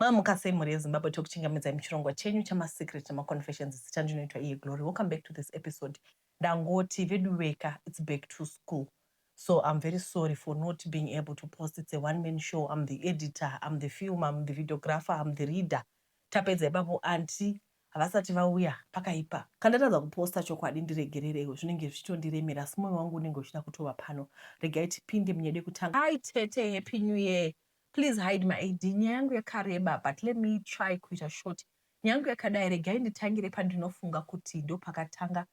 Mamuka sei, mhuri yeZimbabwe? Tokuchingamidzai muchirongwa chenyu chamasecret nemaconfessions. Zita ndinoitwa iye Glory. Welcome back to this episode. Ndangoti veduveka, it's back to school, so I'm very sorry for not being able to post. It's a one man show. I'm the editor, I'm the film, I'm the videographer, I'm the reader. Tapedza ipapo, anti havasati vauya, pakaipa. Kandatadza kuposta, chokwadi ndiregererewo, zvinenge zvichitondiremera, asi mwoyo wangu unenge uchida kutova pano. Regai tipinde munyaya yekutanga. Hi tete, happy New Year. Please hide my ID. Nyaya yangu yakareba, but let me try kuita short. Nyaya yangu yakadai, regai nditangire pandinofunga kuti ndo pakatanga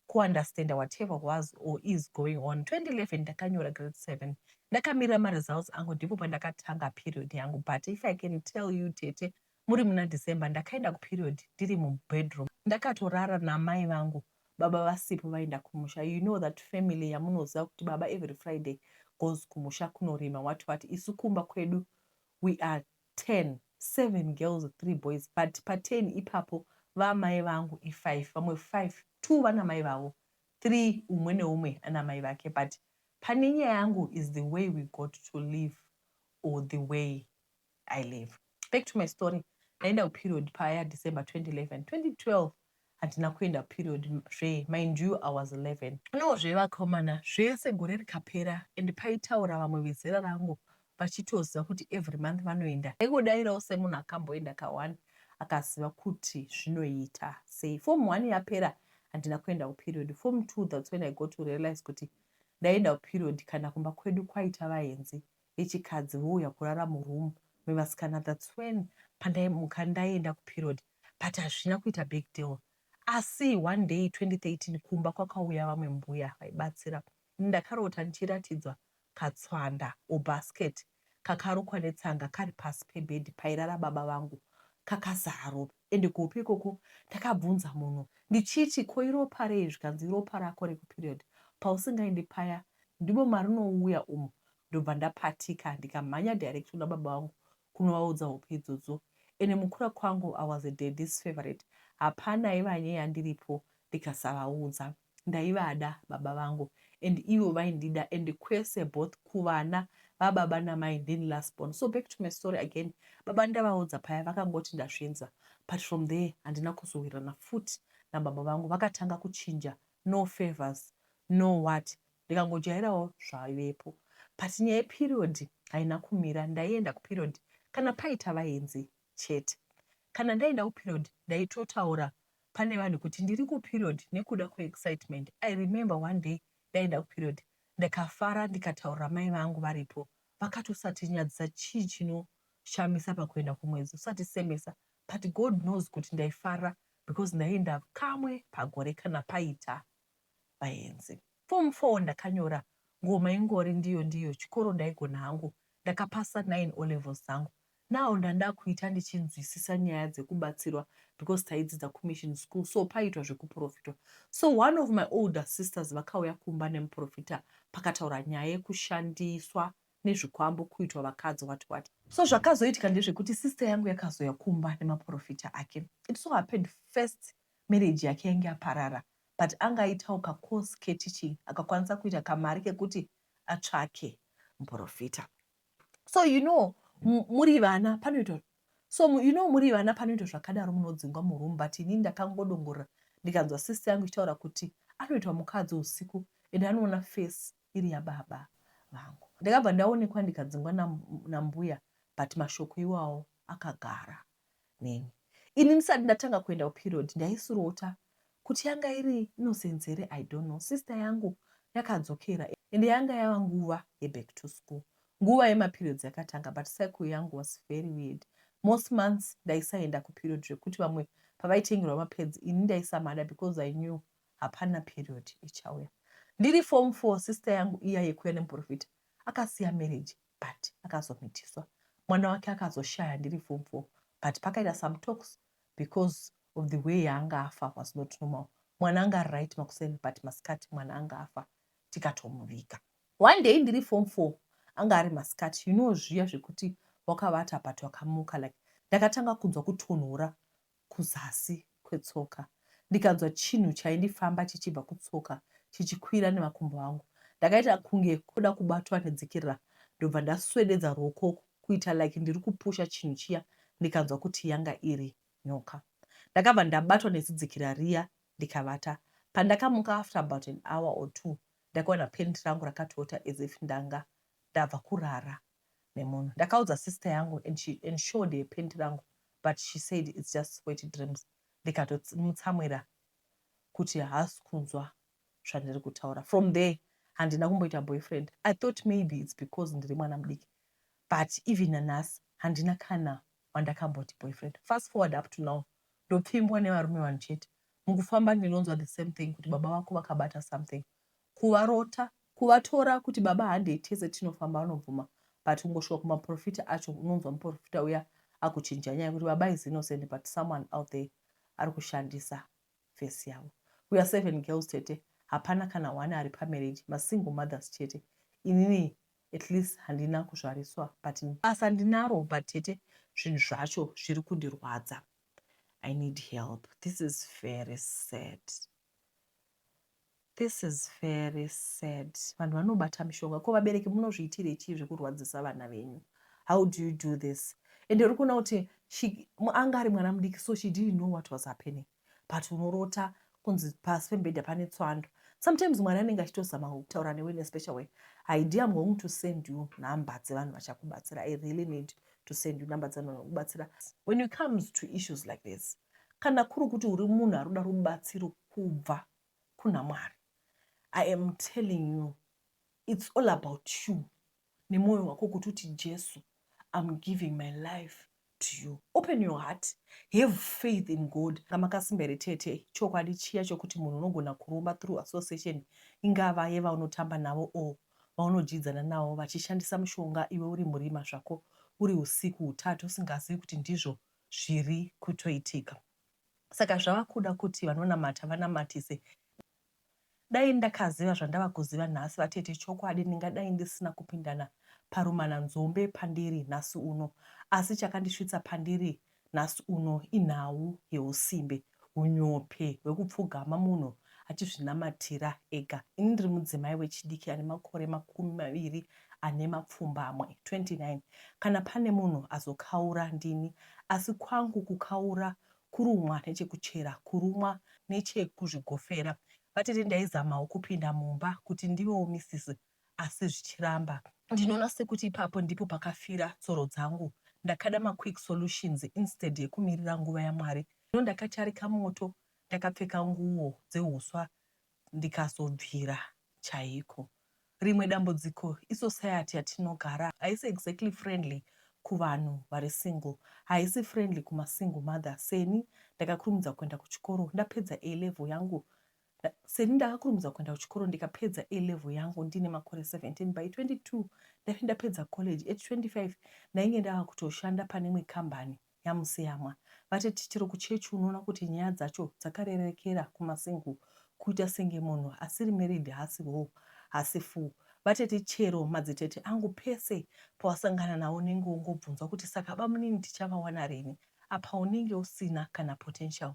kuunderstanda whatever was or is going on. 2011 ndakanyora grade 7, ndakamirira maresults angu. Ndipo pandakatanga period yangu. But if I can tell you, tete, muri muna December ndakaenda kuperiod ndiri mubedroom. Ndakatorara namai vangu, baba vasipo, vaenda kumusha. You know that family yamunoziva kuti baba every Friday goes kumusha kunorima, what what. Isu kumba kwedu we are 10, 7 girls, 3 boys, but pa10 ipapo vamai vangu i5, vamwe 5, 2 vana mai vavo, 3 umwe neumwe ana mai vake. But pane nyaya yangu is the way we got to live or the way I live. Back to my story. Ndaenda kuperiod paya December 2011. 2012 handina kuenda period zve. Mind you, I was 11. No, zvevakomana zvese, gore rikapera and paitaura vamwe vezera rangu vachitoziva kuti every month vanoenda. Aingodayirawo semunhu akamboenda ka1, akaziva kuti zvinoita sei. Form 1 yapera, handina kuenda kuperiod. Form 2, that's when I got to realize kuti ndaenda kuperiod kana kumba kwedu kwaita vaenzi vechikadzi vouya kurara muroom mevasikana. That's when pandaimuka ndaenda kuperiod, but hazvina kuita big deal. Asi one day 2013 kumba kwakauya vamwe mbuya vaibatsira. Ndakarota ndichiratidzwa katswanda or basket kakarukwa netsanga kari pasi pebhedhi pairara baba vangu, kakazara ropa. Ende kuhope ikoko ndakabvunza munhu ndichiti, "Ko iropa rei?" Zvikanzi, "Iropa rako rekuperiod, pausingaendi paya ndimo marinouya umu." Ndobva ndapatika, ndikamhanya direct kuna baba vangu kunovaudza hope idzodzo. Ende mukura kwangu I was a daddy's favorite. Hapana aivanyeya ndiripo ndikasavaudza. Ndaivada baba vangu and ivo vaindida, and kwese, both kuvana vababa namai, ndini last born. So back to my story again. Baba ndavaudza paya, vakangoti, "Ndazvinzwa." But from there handina kuzowirirana futi nababa vangu. Vakatanga kuchinja, no favors, no what. Ndikangojairawo zvaivepo, but nyaya yeperiod haina kumira. Ndaienda kuperiod kana paita vaenzi chete. Kana ndaenda kuperiod, ndaitotaura pane vanhu kuti ndiri kuperiod nekuda kweexcitement. I remember one day ndaenda kuperiod, ndikafara, ndikataurira mai vangu varipo. Vakati, "Usatinyadzisa, chii chinoshamisa pakuenda kumwedzi? Usatisemesa." But God knows kuti ndaifara because ndaenda kamwe pagore kana paita vaenzi. Form 4 ndakanyora, ngoma ingori ndiyo ndiyo. Chikoro ndaigona hangu, ndakapasa 9 O levels dzangu. Now ndanda kuita ndichinzwisisa nyaya dzekubatsirwa because taidzidza kumission school, so paitwa zvekuprofitwa. So one of my older sisters vakauya kumba nemuprofita, pakataura nyaya yekushandiswa nezvikwambo kuitwa vakadzi, what what. So zvakazoitika ndezvekuti sister yangu yakazoya kumba nemaprofita ake. It so happened first marriage yake yange yaparara, but anga aitawo kacourse keteaching, akakwanisa kuita kamari kekuti atsvake muprofita. So you know muri vana panoitwa, so you know muri vana panoitwa zvakadaro, munodzingwa muroom. But inini ndakangodongorera, ndikanzwa sister yangu ichitaura kuti anoitwa mukadzi usiku and anoona face iri yababa vangu. Ndakabva ndaonekwa, ndikadzingwa nambuya, but mashoko iwawo akagara neni. Ini ndisati ndatanga kuenda kuperiod, ndaisurota kuti yanga iri inosenzere, I don't know. Sister yangu yakadzokera, ende yanga yava nguva yeback to school, nguva yemaperiods yakatanga. But cycle yangu was very weird. Most months ndaisaenda kuperiod, zvekuti vamwe pavaitengerwa mapads, ini ndaisamada because I knew hapana period ichauya. Ndiri form 4, sister yangu iya yekuya nemuprofita akasiya marriage, but akazomitiswa. Mwana wake akazoshaya ndiri form 4, but pakaita some talks because of the way yaanga afa was not normal. Mwana anga ari right makuseni, but masikati mwana anga afa, tikatomuviga. One day ndiri form 4, anga ari masikati, you know zviya zvekuti wakavata but wakamuka like, ndakatanga kunzwa kutonhora kuzasi kwetsoka. Ndikanzwa chinhu chaindifamba chichibva kutsoka chichikwira nemakumbo angu. Ndakaita kunge kuda kubatwa nedzikirira, ndobva ndaswededza ruoko kuita like ndiri kupusha chinhu chiya. ndikanzwa kuti yanga iri nyoka. Ndakabva ndabatwa nezidzikira riya ndikavata. Pandakamuka after about an hour or two ndakawana pant rangu rakatota as if ndanga ndabva kurara nemunhu. Ndakaudza sister yangu and she and showed her pant rangu but she said it's just wet dreams ndikatomutsamwira kuti haasi kunzwa zvandiri kutaura. From there handina kumboita boyfriend. I thought maybe it's because ndiri mwana mudiki but even nanhasi handina kana wandakamboti boyfriend. Fast forward up to now ndopfimbwa nevarume vanhu chete. Mukufamba ndinonzwa the same thing kuti baba vako vakabata something. Kuvarota, kuvatora kuti baba handei tese tinofamba vanobvuma but kungosvika kumaporofita acho unonzwa muporofita uya akuchinja nyaya kuti baba is innocent but someone out there ari kushandisa face yavo. We are seven girls tete hapana kana one ari pamarriage masingle mothers chete. Inini at least handina kuzvariswa but basa ndinaro but tete zvinhu zvacho zviri kundirwadza. I need help. This is very sad. This is very sad. Vanhu vanobata mishonga. Ko vabereki munozviitirei chii zvekurwadzisa vana venyu? How do you do this? And uri kuona kuti anga ari mwana mudiki so she didn't know what was happening. But unorota kunzi pasi pemubhedha pane tswando. Sometimes Mwari anenge achitozama kutaura newe in a special way. Idea I'm going to send you number dzevanhu vachakubatsira. I really need to send you number dzevanhu vanokubatsira. When it comes to issues like this, kana kuri kuti uri munhu ari kuda rubatsiro kubva kuna Mwari, I am telling you, it's all about you nemwoyo wako kuti uti Jesu, I'm giving my life to you. Open your heart, have faith in God. Makasimba here tete? Chokwadi chiya chokuti munhu unogona kuromba through association ingava yevaunotamba navo or vaunodyidzana navo vachishandisa mushonga iwe uri murima zvako uri usiku hutatu usingazivi kuti ndizvo zviri kutoitika. Saka zvava kuda kuti vanonamata vanamatise. Dai ndakaziva zvandava kuziva nhasi vatete chokwadi ndingadai ndisina kupindana parumananzombe pandiri nhasi uno. Asi chakandisvitsa pandiri nhasi uno inhau yeusimbe, hunyope hwekupfugama munhu achizvinamatira ega. Ini ndiri mudzimai wechidiki ane makore 28 29. Kana pane munhu azokaura ndini asi kwangu kukaura kurumwa nechekuchera, kurumwa nechekuzvigofera. Vatete ndaizamawo kupinda mumba kuti ndivewo misisi asi zvichiramba. Ndinoona sekuti ipapo ndipo pakafira tsoro dzangu. Ndakada maquick solutions instead yekumirira nguva yaMwari. Zvino ndakacharika moto ndakapfeka nguwo dzehuswa ndikazobvira chaiko. Rimwe dambudziko isociety yatinogara haisi exactly friendly kuvanhu vari single. Haisi friendly kumasingle mother seni. Ndakakurumidza kuenda kuchikoro ndapedza A level yangu seni ndakakurumidza kuenda kuchikoro ndikapedza A level yangu ndine makore 17. By 22 ndaive ndapedza college. At 25 ndainge ndava kutoshanda pane imwe kambani yaMuseyamwa. Vatete chero kuchechi unoona kuti nyaya dzacho dzakarerekera kumasingle kuita senge munhu asiri married haasi whole haasi full. Vatete chero madzitete angu pese pawasangana nawo unenge wongobvunzwa kuti saka bamunini tichavawana rini apa unenge usina kana potential.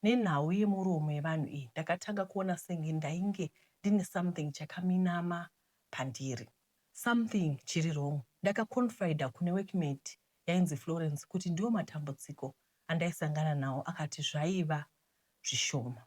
Nenhau yemuromo yevanhu iyi ndakatanga kuona senge ndainge ndine something chakaminama pandiri. Something chiri wrong. Ndakaconfider kune workmate yainzi Florence kuti ndiwo matambudziko andaisangana nawo akati zvaiva zvishoma.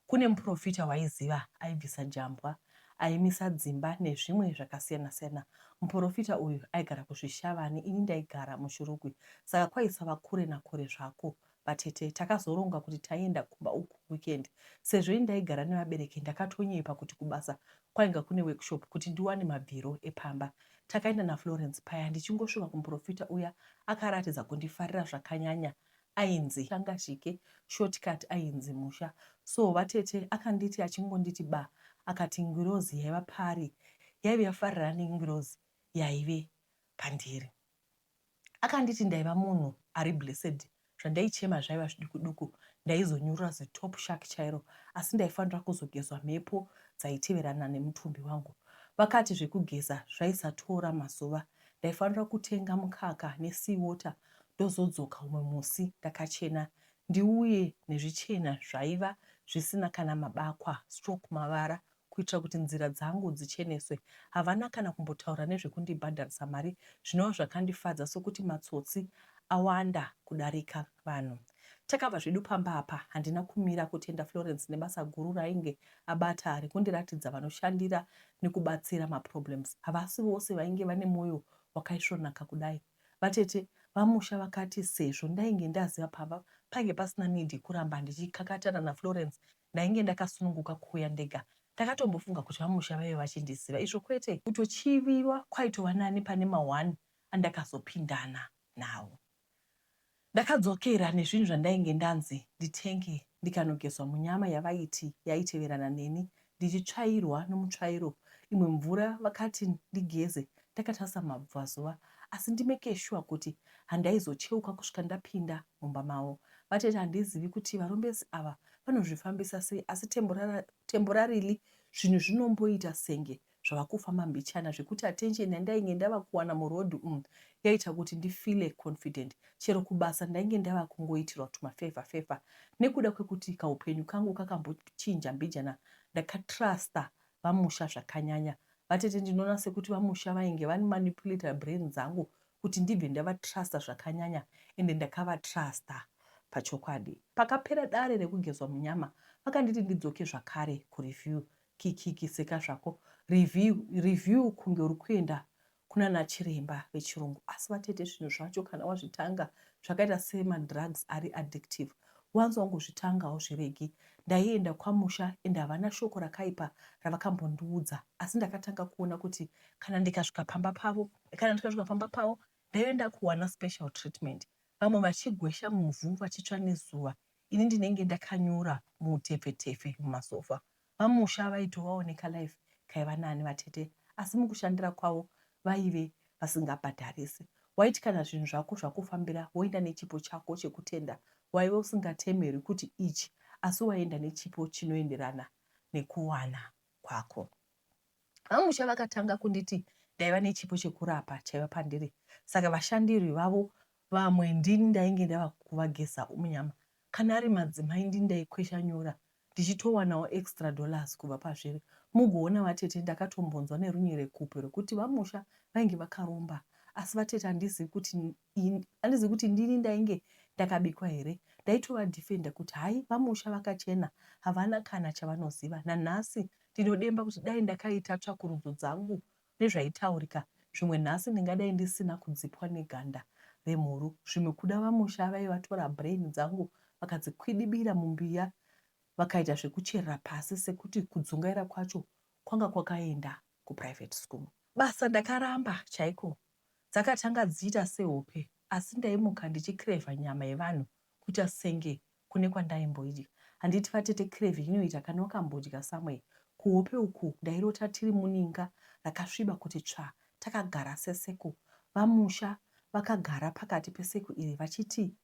Kune muporofita waiziva aibvisa jambwa, aimisa dzimba nezvimwe zvakasiyana-siyana. Muporofita uyu aigara kuZvishavane ini ndaigara muShurugwi saka kwaisava kure nakure zvako. Vatete takazoronga kuti taienda kumba uku weekend. Sezvo ini ndaigara nevabereki ndakatonyepa kuti kubasa kwainga kune workshop kuti ndiwane mabviro epamba. Takaenda naFlorence paya ndichingosvika kumuporofita uya akaratidza kundifarira zvakanyanya ainzi Shangazhike shortcut ainzi Musha so vatete akanditi achingonditi ba akati ngirozi yaiva paari yaive yafarirana nengirozi yaive pandiri. Akanditi ndaiva munhu ari blessed zvandaichema zvaiva zviduku duku ndaizonyurura zitop shark chairo asi ndaifanira kuzogezwa mhepo dzaiteverana nemutumbi wangu. Vakati zvekugeza zvaisatora mazuva ndaifanira kutenga mukaka nesea water ndozodzoka umwe musi ndakachena ndiuye nezvichena zvaiva zvisina kana mabakwa stroke mavara kuitira kuti nzira dzangu dzicheneswe. Havana kana kumbotaura nezvekundibhadharisa mari zvinova zvakandifadza sokuti matsotsi awanda kudarika vanhu. Takabva zvedu pamba apa handina kumira kutenda Florence nebasa guru raainge abata rekundiratidza vanoshandira nekubatsira maproblems. Havasi vose vainge vane moyo wakaisvonaka kudai. Vatete vaMusha vakati sezvo ndainge ndaziva pamba painge pasina need yekuramba ndichikakatana naFlorence ndainge ndakasununguka kuuya ndega. Ndakatombofunga kuti vaMusha vaive vachindiziva izvo kwete. Kutochiviwa kwaitova nani pane mahwani andakazopindana nawo. Ndakadzokera nezvinhu zvandainge ndanzi nditenge ndikanogezwa munyama yavaiti yaiteverana neni ndichitsvairwa nomutsvairo imwe mvura vakati ndigeze ndakatarisa mabvazuva asi ndimeke sure kuti handaizocheuka kusvika ndapinda mumba mavo. Vatete handizivi kuti varombesi ava vanozvifambisa sei asi temporarily zvinhu zvinomboita senge zvava kufamba mbichana zvekuti attention yandainge ndava kuwana muroad umu yaita kuti ndifeele confident. Chero kubasa ndainge ndava kungoitirwa tumafavour favour nekuda kwekuti kahupenyu kangu kakambochinja mbijana ndakatruster vaMusha zvakanyanya. Vatete ndinoona sekuti vaMusha vainge vanimanipuleter brain dzangu kuti ndibve ndavatruster zvakanyanya ende ndakavatruster pachokwadi. Pakapera dare rekugezwa munyama vakanditi ndidzoke zvakare kureview Kikiki seka zvako. Review review kunge uri kuenda kunana chiremba vechirungu asi vatete zvinhu zvacho kana wazvitanga zvakaita sema drugs ari addictive once wangozvitanga hauzviregi. Ndaienda kwamusha and havana shoko rakaipa ravakambondiudza asi ndakatanga kuona kuti kana ndikasvika pamba pavo kana ndikasvika pamba pavo ndaive ndakuwana special treatment vamwe vachigwesha muvhu vachitsva nezuva ini ndinenge ndakanyura muutepfetefe mumasofa. VaMusha vaitovawo nekalife kaiva nani vatete asi mukushandira kwavo vaive vasingabhadharisi. Waiti kana zvinhu zvako zvakufambira woenda nechipo chako chekutenda waive usingatemerwi kuti ichi asi waienda nechipo chinoenderana nekuwana kwako. VaMusha vakatanga kunditi ndaiva nechipo chekurapa chaiva pandiri saka vashandirwi vavo vamwe ndini ndainge ndava kuvageza munyama kana ari madzimai ndini ndaikwesha nyora ndichitowanawo extra dollars kubva pazviri. Mugoona vatete ndakatombonzwa nerunyerekupe rwekuti vaMusha vainge vakaromba asi vatete handizivi kuti handizivi kuti ndini ndainge ndakabikwa here. Ndaitova defender kuti hayi vaMusha vakachena havana kana chavanoziva. Nanhasi ndinodemba kuti dai ndakaita tsvakurudzo dzangu nezvaitaurika zvimwe nhasi ndingadai ndisina kudzipwa neganda remhuru. Zvimwe kuda vaMusha vaivatora brain dzangu vakadzikwidibira mumbiya vakaita zvekucherera pasi sekuti kudzungaira kwacho kwanga kwakaenda kuprivate school. Basa ndakaramba chaiko. Dzakatanga dzichiita sehope asi ndaimuka ndichicraver nyama yevanhu kuita senge kune kwandaimboidya. Handiti vatete craving inoita kana wakambodya somewhere. Kuhope uku ndairota tiri muninga rakasviba kuti tsvaa takagara seseko. VaMusha vakagara pakati peseko iri vachiti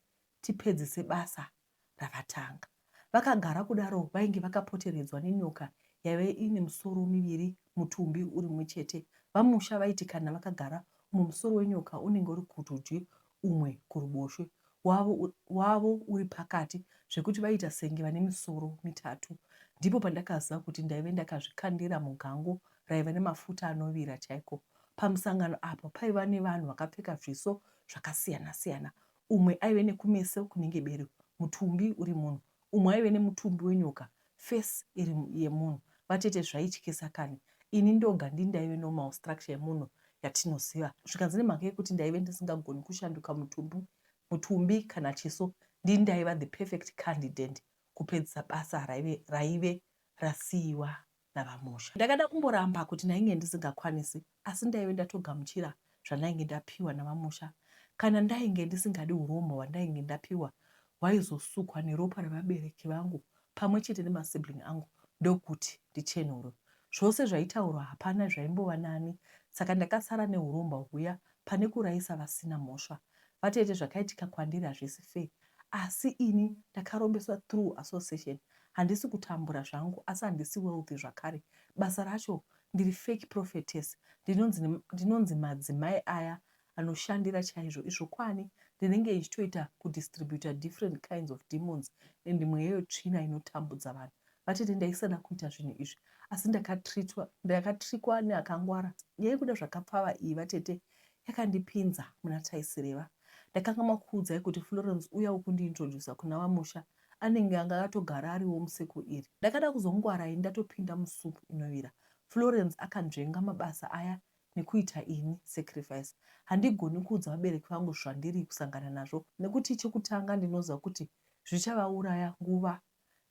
tipedzise basa ravatanga. Vakagara kudaro vainge vakapoteredzwa nenyoka yaive ine musoro miviri mutumbi uri mumwe chete. VaMusha vaiti kana vakagara umu musoro wenyoka unenge uri kurudyi umwe kuruboshwe, wavo, wavo uri pakati zvekuti vaiita senge vane misoro mitatu. Ndipo pandakaziva kuti ndaive ndakazvikandira mugango raiva nemafuta anovira chaiko. Pamusangano apa paiva nevanhu vakapfeka zviso zvakasiyana siyana. Umwe aive nekumeso kunenge bere, mutumbi uri munhu. Umwe aive nemutumbi wenyoka, face iri yemunhu. Vatete zvaityisa kani. Ini ndoga ndini ndaive normal structure yemunhu yatinoziva. Zvikanzi nemhaka yekuti ndaive ndisingagoni kushanduka mutumbi, mutumbi kana chiso, ndini ndaiva the perfect candidate kupedzisa basa raive, raive rasiiwa navaMusha. Ndakada kumboramba kuti ndainge ndisingakwanisi asi ndaive ndatogamuchira zvandainge ndapiwa navaMusha. Kana ndainge ndisingadi hurombwa hwandainge ndapiwa hwaizosukwa neropa revabereki vangu pamwe chete nemasibling angu ndokuti ndichenurwe. Zvose zvaitaurwa hapana zvaimbova nani saka ndakasara nehurombwa huya pane kuraisa vasina mhosva. Vatete zvakaitika kwandiri hazvisi fair asi ini ndakarombeswa through association Handisi kutambura zvangu asi handisi wealthy zvakare. Basa racho ndiri fake prophetess ndinonzi ndinonzi madzimai aya anoshandira chaizvo izvo kwani ndinenge ndichitoita kudistributer different kinds of demons and mweya yetsvina inotambudza vanhu. Vatete ndaisada kuita zvinhu izvi asi ndakatreatwa ndakatrikwa neakangwara. Nyaya yekuda zvakapfava iyi vatete yakandipinza muna taisireva. Ndakanganwa kukuudzai kuti Florence uya wekundiintroducer kuna vaMusha anenge anga akatogara ariwo museko iri. Ndakada kuzongwara ini ndatopinda musupu inovira. Florence akanzvenga mabasa aya nekuita ini sacrifice. Handigoni kuudza vabereki vangu zvandiri kusangana nazvo nekuti chekutanga ndinoziva kuti zvichavauraya nguva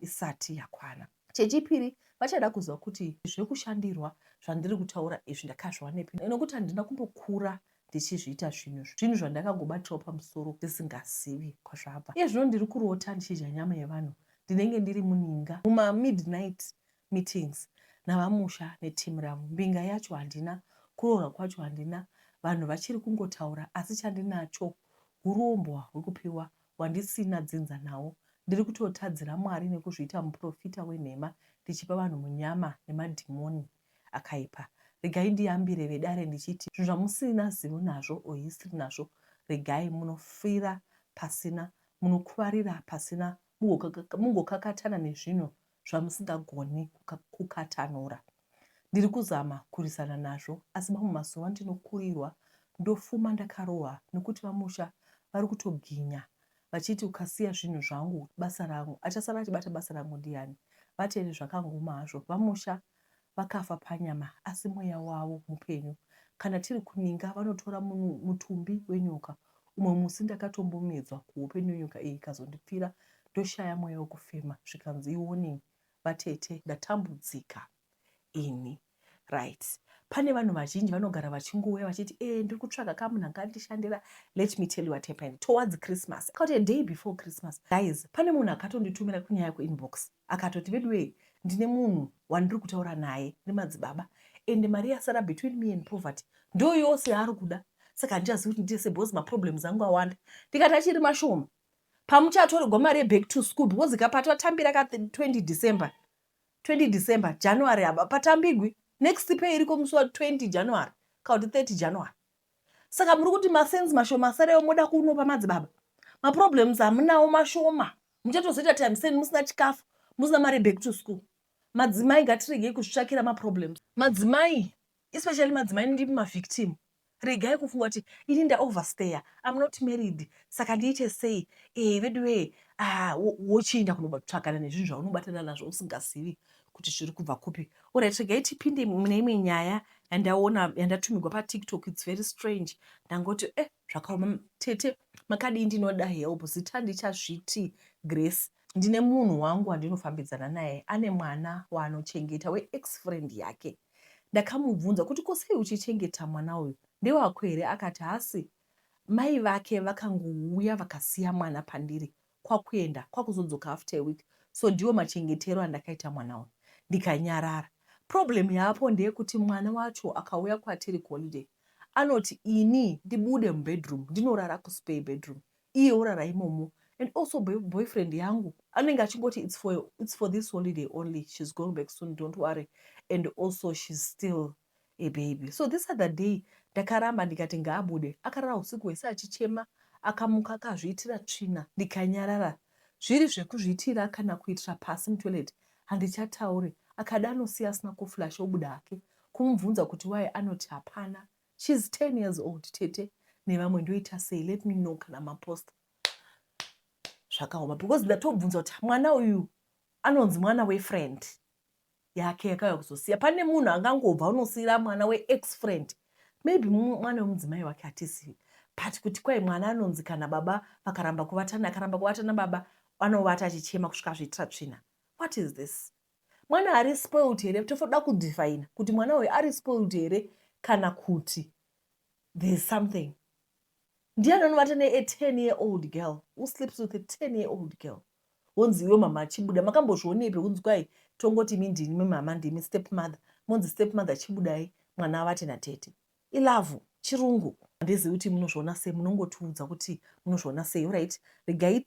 isati yakwana. Chechipiri vachada kuziva kuti zvekushandirwa zvandiri kutaura izvi ndakazviwanepi nekuti handina kumbokura ndichizviita zvinhu zvinhu zvandakangobatirawo pamusoro ndisingazivi kwazvabva. Iye zvino ndiri kurota ndichidya nyama yevanhu ndinenge ndiri muninga mumamidnight meetings navaMusha neteam ravo. Mbinga yacho handina, kuroorwa kwacho handina, vanhu vachiri kungotaura asi chandinacho hurombwa hwekupiwa hwandisina dzinza nawo. Ndiri kutotadzira Mwari nekuzviita muporofita wenhema ndichipa vanhu munyama nemadhimoni akaipa. Regai ndiyambire vedare ndichiti zvinhu zvamusina zivo nazvo or history nazvo regai munofira pasina, munokuvarira pasina mugokakatana nezvinhu zvamusingagoni kukatanura. Ndiri kuzama kurwisana nazvo asi mamwe mazuva ndinokurirwa ndofuma ndakarohwa nekuti vaMusha vari kutoginya vachiti ukasiya zvinhu zvangu basa rangu achasara achibata basa rangu ndiyani? Vatete zvakangoma hazvo vaMusha vakafa panyama asi mweya wavo mupenyu. Kana tiri kuninga vanotora mutumbi wenyoka. Umwe musi ndakatombomedzwa kuhope nenyoka iyi ikazondipfira ndoshaya mweya wekufema zvikanzi iwarning vatete ndatambudzika ini. Right pane vanhu vazhinji vanogara vachingouya vachiti e ndiri kutsvaga kamunhu angandishandira. Let me tell you what happened towards Christmas, akati a day before Christmas. Guys, pane munhu akatonditumira kunyaya kuinbox akatoti, "Veduwee, ndine munhu wandiri kutaura naye nemadzibaba, ende mari yasara between me and poverty ndo yose yaari kuda, saka handichazivi kuti ndiite sei because maproblems angu awanda." Ndikati achiri mashoma pamuchatorerwa mari yeback to school, because kapatatambira ka 20 December, 20 December, January apa patambigwi. Next pay iriko musi wa20 January kana kuti 30 January. Saka muri kuti masenzi mashoma asarewo moda kunopa madzibaba. Maproblems hamunawo mashoma, muchatozoita times 10 musina chikafu, musina mari back to school. Madzimai, ngatiregei kuzvitsvakira maproblems. Madzimai, especially madzimai, ndimi mavictim. Regai kufunga kuti ini ndaoverstaya, I'm not married, saka ndiite sei? E veduwee, wochienda kunotsvakana nezvinhu zvaunobatana nazvo usingazivi kuti zviri kubva kupi. Alright, regai tipinde mune imwe nyaya yandaona yandatumigwa paTikTok. It's very strange. Ndangoti, e zvakaoma. "Tete, makadii? Ndinoda help. Zita ndichazviti Grace. Ndine munhu wangu wandinofambidzana naye, ane mwana waanochengeta weex friend yake. Ndakamubvunza kuti ko sei uchichengeta mwana uyu, ndewako here? Akati hasi mai vake, vakangouya vakasiya mwana pandiri kwakuenda, kwakuzodzoka after a week, so ndiwo machengetero andakaita mwana uyu. Ndikanyarara. Problem yapo ndeyekuti mwana wacho akauya kwatiri kuholiday anoti ini ndibude mubedroom ndinorara kuspare bedroom, iye orara imomo. And also boyfriend yangu anenge achingoti it's for this holiday only, she's going back soon, don't worry, and also she's still a baby. So this other day ndakaramba ndikati ngaabude. Akarara usiku hwese achichema, akamuka akazviitira tsvina. Ndikanyarara. Zviri zvekuzviitira kana kuitira pasi mutoilet handichatauri. Akada anosiya asina kuflush obuda hake. Kumubvunza kuti why, anoti hapana. She's 10 years old. Tete nevamwe, ndoita sei? Let me know kana maposta." Zvakaoma, because ndatobvunza kuti mwana uyu anonzi mwana wefriend yake yakauya kuzosiya. Pane munhu angangobva unosiyira mwana weex friend? Maybe mwana wemudzimai wake, hatizivi, but kuti kwai mwana anonzi kana baba vakaramba kuvatana, akaramba kuvatana baba, anovata achichema kusvika azviitira tsvina. What is this? Mwana ari spoiled here? Tofoda kudefina kuti mwana uyu ari spoiled here kana kuti there is something. Ndiani anovata ne-a 10 year old girl? Who sleeps with a 10 year old girl? Wonzi iwe mama achibuda. Makambozvionepi kunzi kwai tongoti imi ndimi mama, ndimi step mother, monzi step mother chibudai mwana avate natete? Ilove chirungu. Handizivi kuti munozviona sei, munongotiudza kuti munozviona sei. Right, regai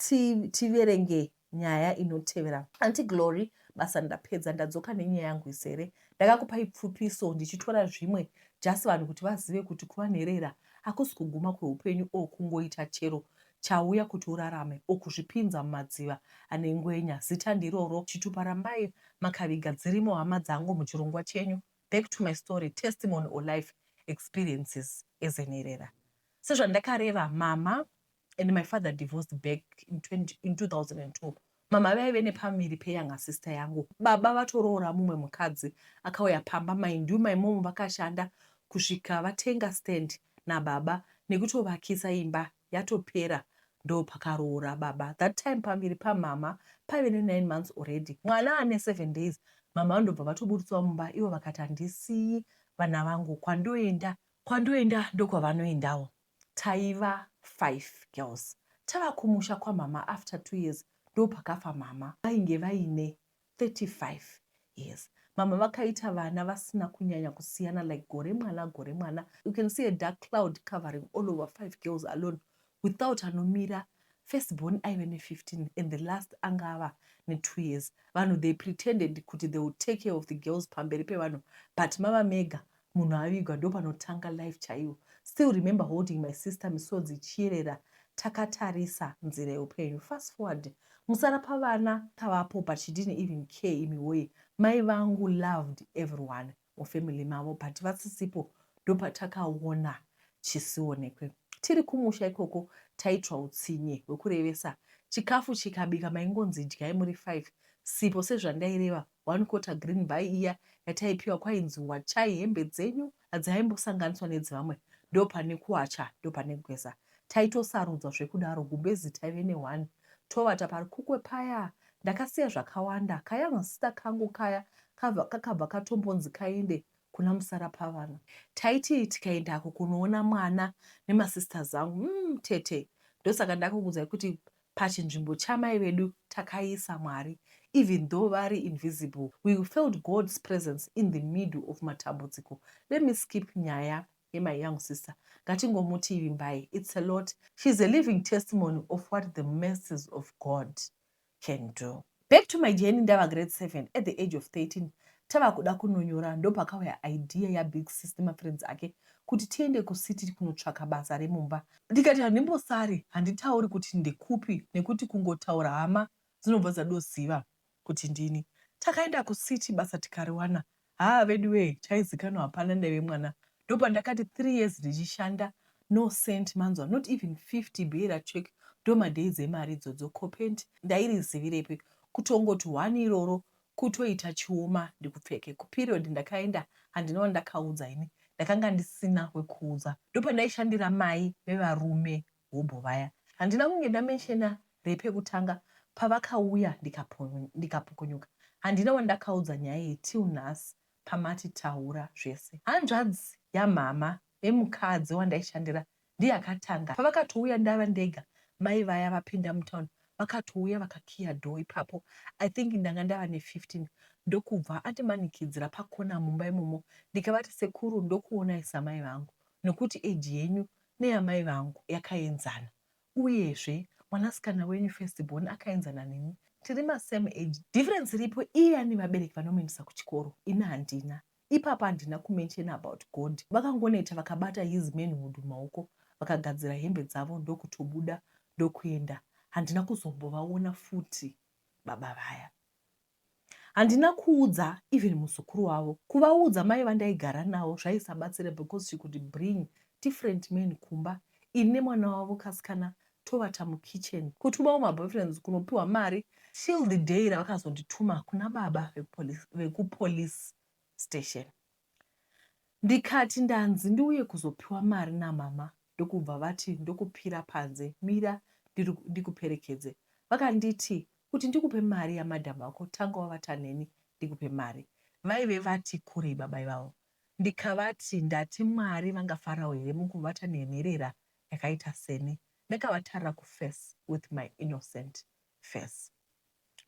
tiverenge nyaya inotevera. "Auntie Glory, basa ndapedza, ndadzoka nenyaya yangu izere. Ndakakupai pfupiso ndichitora zvimwe, just vanhu kuti vazive kuti kuva nherera hakusi kuguma kweupenyu o kungoita chero chauya kuti urarame o kuzvipinza mumadziva ane ngwenya. Zita ndiroro, chitupa rambai makaviga. Dzirimo hama dzangu muchirongwa chenyu. Back to my story, testimony or life experiences as a nherera. Sezvandakareva, mama And my father divorced back in, 20, in 2002. Mama vaive nepamiri peyounger sister yangu. Baba vatoroora mumwe mukadzi akauya pamba. Mind you, my mom vakashanda kusvika vatenga stand nababa nekutovakisa imba yatopera, ndopakaroora baba. That time pamiri pamama paive ne9 months already, mwana ane 7 days. Mama vandobva vatoburitswa mumba. Ivo vakati, "Handisiyi vana vangu, kwandoenda, kwandoenda ndokwavanoendawo." Taiva 5 girls. Tava kumusha kwamama after 2 years, ndopakafa mama. Vainge vaine 35 years. Mama vakaita vana vasina kunyanya kusiyana, like gore mwana, gore mwana. You can see a dark cloud covering all over five girls alone without anomira. First born aive ne15 and the last angava ne2 years. Vanhu, they pretended kuti they would take care of the girls pamberi pevanhu, but mava mega, munhu avigwa, ndo panotanga life chaiyo. Still remember holding my sister, misodzi ichiyerera, takatarisa nzira yeupenyu. Fast forward, musara pavana kavapo, but she didn't even care. Imi woye, mai vangu loved everyone mufamily mavo, but vasisipo ndopatakaona chisionekwe. Tiri kumusha ikoko taitwa utsinye hwekurevesa. Chikafu chikabika, maingonzi dyai muri 5. Sipo, sezvandaireva, one quarter green by iya yataipiwa, kwainzi wachai hembe dzenyu, hadzaimbosanganiswa nedzevamwe. Ndopane kuwacha, ndopane kugeza, taitosarudzwa zvekudaro. Gumbezi taive ne1, tovata parukukwe paya. Ndakasiya zvakawanda. Kayoung sister kangu kaya kakabva katombonzi kaende kuna musara pavana. Taiti tikaendako kunoona mwana nemasisters angu, tete, ndosaka ndakukudzai kuti pachinzvimbo chamai vedu takaisa Mwari. Even though vari invisible, we felt God's presence in the middle of matambudziko. Let me skip nyaya yemy young sister, ngatingomuti Vimbai. It's a lot. She's a living testimony of what the mercies of God can do. Back to my journey. Ndava grade 7 at the age of 13, tava kuda kunonyora, ndopakauya idea yabig sister mafriends ake kuti tiende kucity kunotsvaka basa remumba. Ndikati handimbosari, handitauri kuti ndekupi, nekuti kungotaura hama dzinobva dzadoziva kuti ndini. Takaenda kucity, basa tikariwana. Haa vedu wee, chaizikanwa hapana, ndaive mwana. Ndopandakati 3 years ndichishanda, no cent, manzwa, not even 50 bearer check. Ndo madays emari idzodzo. Kopent ndairizivirepi? Kutongoti one iroro kutoita chioma ndikupfeke. Kuperiod ndakaenda, handina wandakaudza ini, ndakanga ndisina wekuudza. Ndopandaishandira mai vevarume hobho vaya. Handina kunge ndamentiona repekutanga pavakauya, ndikapukunyuka. Handina wandakaudza nyaya iyi till nhasi pamati taura zvese. Hanzvadzi yamama vemukadzi wandaishandira ndiye akatanga. Pavakatouya ndava ndega, mai vaya vapinda mutauni, vakatouya vakakiya door ipapo. I think ndanga ndava ne15. Ndokubva andimanikidzira pakona mumba imomo. Ndikavati, "Sekuru, ndokuonai samai vangu nekuti age yenyu neyamai vangu yakaenzana, uyezve mwanasikana wenyu firstborn akaenzana neni, tiri masame age. Difference iripo, iye ane vabereki vanomuendesa kuchikoro, ini handina." Ipapo handina kumention about God. Vakangoneta, vakabata his manhood mumaoko, vakagadzira hembe dzavo, ndokutobuda, ndokuenda. Handina kuzombovaona futi baba vaya. Handina kuudza even muzukuru wavo. Kuvaudza mai vandaigara navo zvaisabatsira because she could bring different men kumba. Ini nemwana wavo kasikana tovata mukitchen, kutumawo maboyfriends kunopiwa mari, till the day ravakazondituma kuna baba vekupolice station. Ndikati ndanzi ndiuye kuzopiwa mari namama. Ndokubva vati, "Ndokupira panze, mira ndikuperekedze." Vakanditi, "Kuti ndikupe mari yamadhamu ako, tanga wavata neni ndikupe mari." Vaive vati kurei baba ivavo. Ndikavati, "Ndati Mwari vangafarawo here mukuvata nenherera yakaita seni?" Ndakavatarira kuface with my innocent face.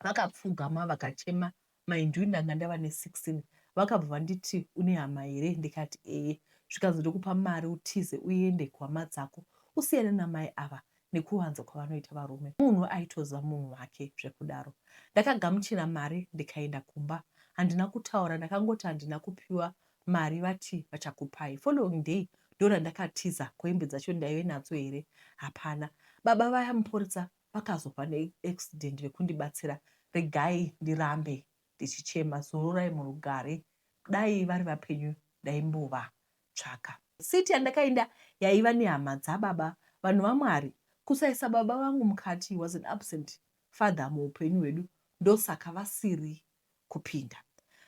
Vakapfugama, vakachema. Mind you, ndanga ndava ne16. Vakabva vanditi, "Une hama here?" Ndikati, "Eye." Zvikanzi, "Ndokupa mari utize, uende kuhama dzako, usiyane namai ava nekuwanza kwavanoita varume." Munhu aitoziva munhu wake zvekudaro. Ndakagamuchira mari, ndikaenda kumba. Handina kutaura, ndakangoti handina kupiwa mari, vati vachakupai. Following day ndo randakatiza. Kuhembe dzacho ndaive nadzo here? Hapana. Baba vaya mupurisa vakazofa neaccident vekundibatsira. Regai ndirambe ndichichema. Zororai murugare. Dai vari vapenyu ndaimbova tsvaka. City yandakaenda yaiva nehama dzababa. Vanhu vaMwari, Kusaisa baba vangu mukati, he was an absent father muupenyu hwedu, ndosaka vasiri kupinda.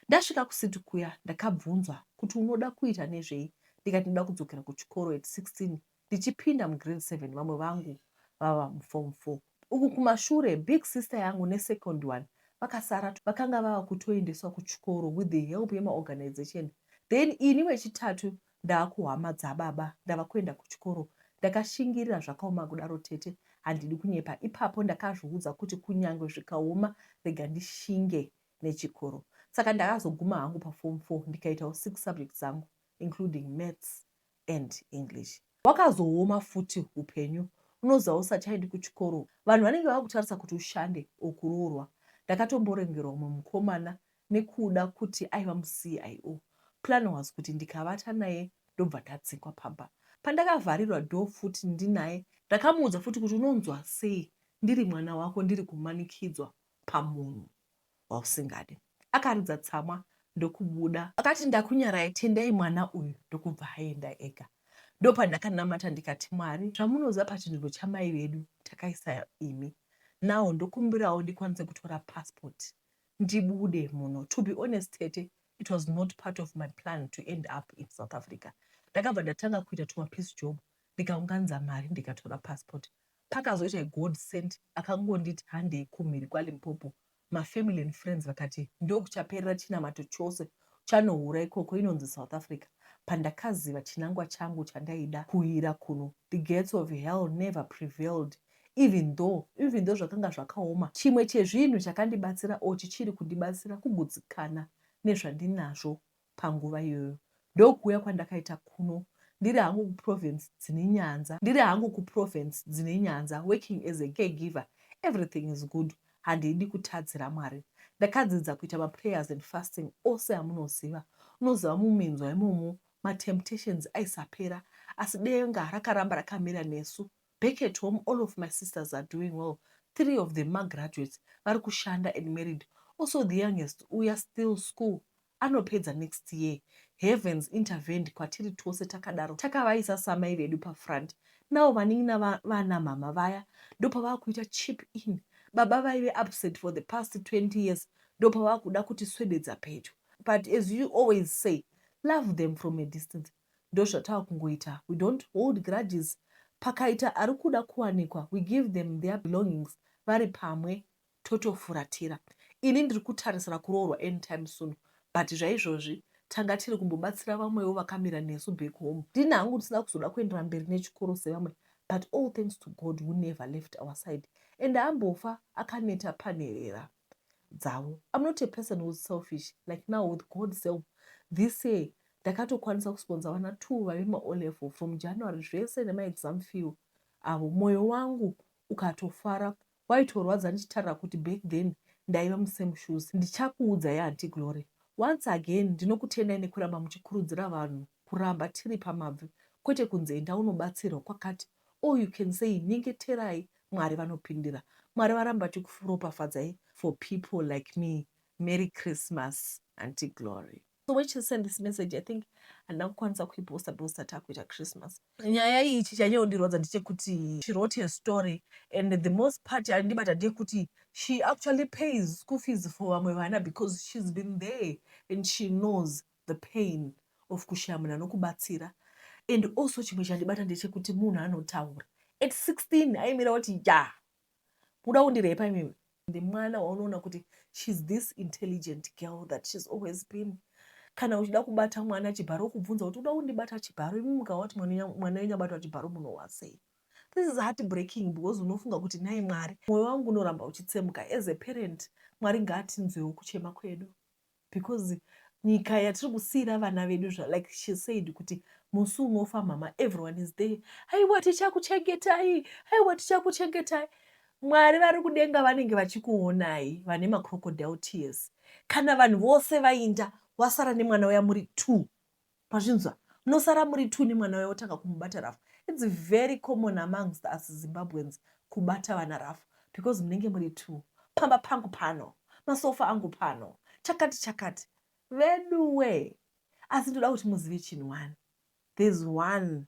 Ndasvika kucity kuya, ndakabvunzwa kuti unoda kuita nezvei, ndikati ndoda kudzokera kuchikoro at 16 ndichipinda mugrade 7, vamwe vangu vava muform 4. Uku kumashure big sister yangu nesecond one vakasara vakanga vava kutoendeswa kuchikoro with the help yemaorganization, then ini wechitatu ndaakuhama dzababa ndava kuenda kuchikoro. Ndakashingirira zvakaoma kudaro tete, handidi kunyepa. Ipapo ndakazviudza kuti kunyange zvikaoma rega ndishinge nechikoro. Saka ndakazoguma hangu paform 4 ndikaitawo six subjects dzangu, including maths and English. Wakazooma futi upenyu, unoziva usachaendi kuchikoro, vanhu vanenge vakutarisa kuti ushande okuroorwa. Ndakatomborengerwa umwe mukomana nekuda kuti aiva muCIO. Plan was kuti ndikavata naye ndobva ndadzingwa pamba. Pandakavharirwa door futi ndinaye, ndakamuudza futi kuti unonzwa sei ndiri mwana wako ndiri kumanikidzwa pamunhu wausingadi. Akaridza tsamwa ndokubuda. Akati ndakunyarai tendai mwana uyu, ndokubva aenda ega. Ndopandakanamata ndikati, Mwari, zvamunoziva pachinzvimbo chamai vedu takaisa imi. Now ndokumbirawo ndikwanise kutora passport ndibude muno. To be honest tete, it was not part of my plan to end up in South Africa. Ndakabva ndatanga kuita tuma piece job, ndikaunganidza mari, ndikatora passport. Pakazoita God sent akangonditi handei kumhiri kwaLimpopo. Mafamily and friends vakati ndokuchaperera chinamato chose, chanohura ikoko, inonzi South Africa. Pandakaziva chinangwa changu chandaida kuira kuno, the gates of hell never prevailed, even though zvakanga zvakaoma. Chimwe chezvinhu chakandibatsira or chichiri kundibatsira kugutsikana nezvandinazvo panguva iyoyo. Ndokuuya kwandakaita kuno, ndiri hangu kuprovince dzine nyanza, ndiri hangu kuprovince dzine nyanza, working as a caregiver. Everything is good, handidi kutadzira Mwari. Ndakadzidza kuita maprayers and fasting ose amunoziva. Unoziva muminzwa imomo matemptations aisapera, asi denga rakaramba rakamira nesu. Back at home, all of my sisters are doing well. Three of them magraduates, vari kushanda and married. Also the youngest uya still school, anopedza next year. Heavens intervened kwatiri tose takadaro, takavaisa samai vedu pafront. Now vanin'ina vana mama vaya ndopavava kuita chip in. Baba vaive absent for the past 20 years ndopavava kuda kutiswededza pedyo. But as you always say, love them from a distance, ndozvatava kungoita. We don't hold grudges. Pakaita ari kuda kuwanikwa, we give them their belongings vari pamwe, totofuratira. Ini ndiri kutarisira kuroorwa anytime soon, but zvaizvozvi tanga tiri kumbobatsira vamwewo vakamira nesu back home. Ndini hangu ndisina kuzoda kuendera mberi nechikoro sevamwe, but all thanks to God who never left our side and ambofa akaneta panherera dzavo. I'm not a person who's selfish. Like now, with God's help, this year ndakatokwanisa kusponsor vana two vave maO level from January, zvese nemaexam fee avo. Mwoyo wangu ukatofara, waitorwadza ndichitarira kuti back then ndaiva musame shoes. Ndichakuudzai, Aunty Glory, once again ndinokutendai nekuramba muchikurudzira vanhu kuramba tiri pamabvi, kwete kunzi enda unobatsirwa kwakati. All you can say, nyengeterai, Mwari vanopindira. Mwari varamba chikuropafadzai for people like me. Merry Christmas, Aunty Glory. So when she sent this message, I think handina kukwanisa kuiposta because takuita Christmas. Nyaya iyi, chichanyanyondirwadza ndechekuti she wrote a story and the most part yandibata ndeyekuti she actually pays school fees for vamwe vana because she's been there and she knows the pain of kushaya munhu anokubatsira. And also chimwe chandibata ndechekuti munhu anotaura at 16 aimira kuti ya muda kundirepa imimi. Ndemwana waunoona kuti she's this intelligent girl that she's always been. Kana uchida kubata mwana chibharo, kubvunza kuti uda kundibata chibharo. Imi mukawa kuti mwana wenyu abatwa chibharo, munowa sei? This is heart breaking because unofunga kuti nai Mwari, mwoyo wangu unoramba uchitsemuka as a parent. Mwari ngaatinzwewo kuchema kwedu because nyika yatiri kusiyira vana vedu, like she said kuti musi unofa mama, everyone is there, "Aiwa, tichakuchengetai, aiwa, tichakuchengetai." Mwari vari kudenga vanenge vachikuonai vane macrocodile tears. Kana vanhu vose vainda, wasara nemwana uya muri two, pazvinzwa munosara muri two nemwana uya, wotanga kumubata rafu. It's very common amongst us Zimbabweans kubata vana rafu because munenge muri two. Pamba pangu pano, masofa angu pano, chakati chakati, veduwe. Asi ndoda kuti muzive chinhu one: there's one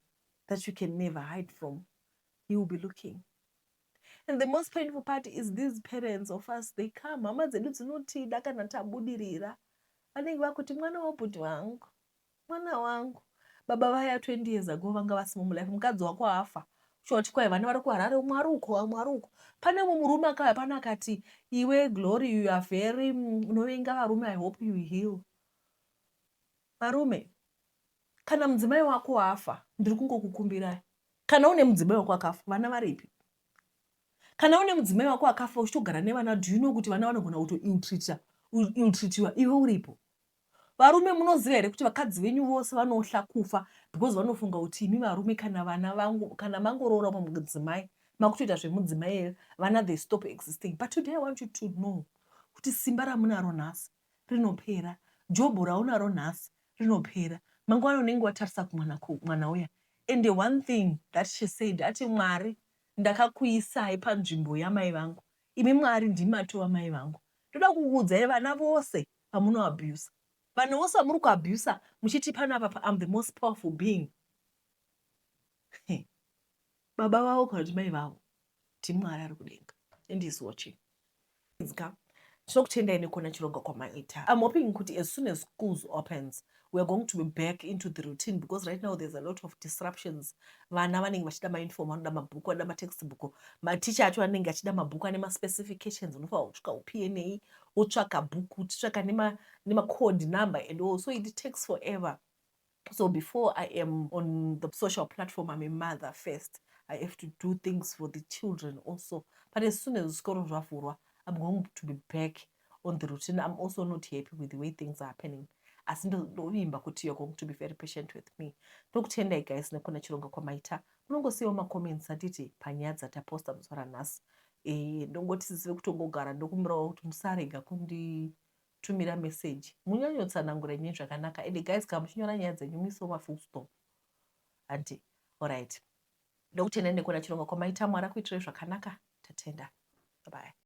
that you can never hide from. He will be looking. And the most painful part is these parents of us, they come, hama dzedu dzinotida kana tabudirira, vanenge vakuti, "Mwana wabhudhi wangu, mwana wangu." Baba vaya 20 years ago vanga vasimo mulife. Mukadzi wako afa, uchoti kwai vana vari kuHarare, umwe ari uko, vamwe ari uko. Pane mumwe murume akauya pano akati, "Iwe Glory, you are very unovenga varume. I hope you heal." Varume, kana mudzimai wako afa, ndiri kungokukumbirai, kana une mudzimai wako akafa, vana varipi? Kana une mudzimai wako akafa uchitogara nevana, do you know kuti vana vanogona kutoill-treatiwa iwe uripo? Varume, munoziva here kuti vakadzi venyu vose vanohla kufa because vanofunga kuti imi varume, kana vana vangu, kana mangoroora mudzimai, makutoita zvemudzimai, vana they stop existing? But today I want you to know kuti simba ramunaro nhasi rinopera, job raunaro nhasi rinopera, mangwana unenge watarisa kumwana mwana uya. And one thing that she said, ati, "Mwari, ndakakuisai panzvimbo yamai vangu. Imi Mwari ndimatova mai vangu." Ndoda kukuudzai, vana vose vamunoabusa, vanhu vose vamuri kuabusa muchiti panapa am the most powerful being, baba vavo kana kuti mai vavo ndiMwari ari kudenga and is watching. Ka tinokutendai nekuona chirongwa kwamaita. I'm hoping kuti as soon as schools opens, we are going to be back into the routine, because right now there's a lot of disruptions. Vana vanenge vachida mauniform, vanoda mabhuku, vanoda matextbook, maticha acho anenge achida mabhuku ane maspecifications. Unofanira kusvika uPNA, wotsvaka bhuku, uchitsvaka nemacode number and all, so it takes forever. So before I am on the social platform, I'm a mother first. I have to do things for the children also. But as soon as zvikoro zvavhurwa, I'm going to be back on the routine. I'm also not happy with the way things are happening, asi ndovimba kuti you're going to be very patient with me. Ndokutendai guys nekuona chirongwa kwamaita. Munongosiyawo macomments, handiti, panyaya dzataposta muzuva ranhasi. Ndongoti sisi vekutongogara, ndokumbirawo kuti musarega kunditumira meseji, munyanyotsanangura nyaya zvakanaka. Ende guys, kana muchinyora nyaya dzenyu, muisewo mafull stop, handi? Alright, ndokutendai nekuona chirongwa kwamaita. Mwari akuitirai zvakanaka. Tatenda, bye.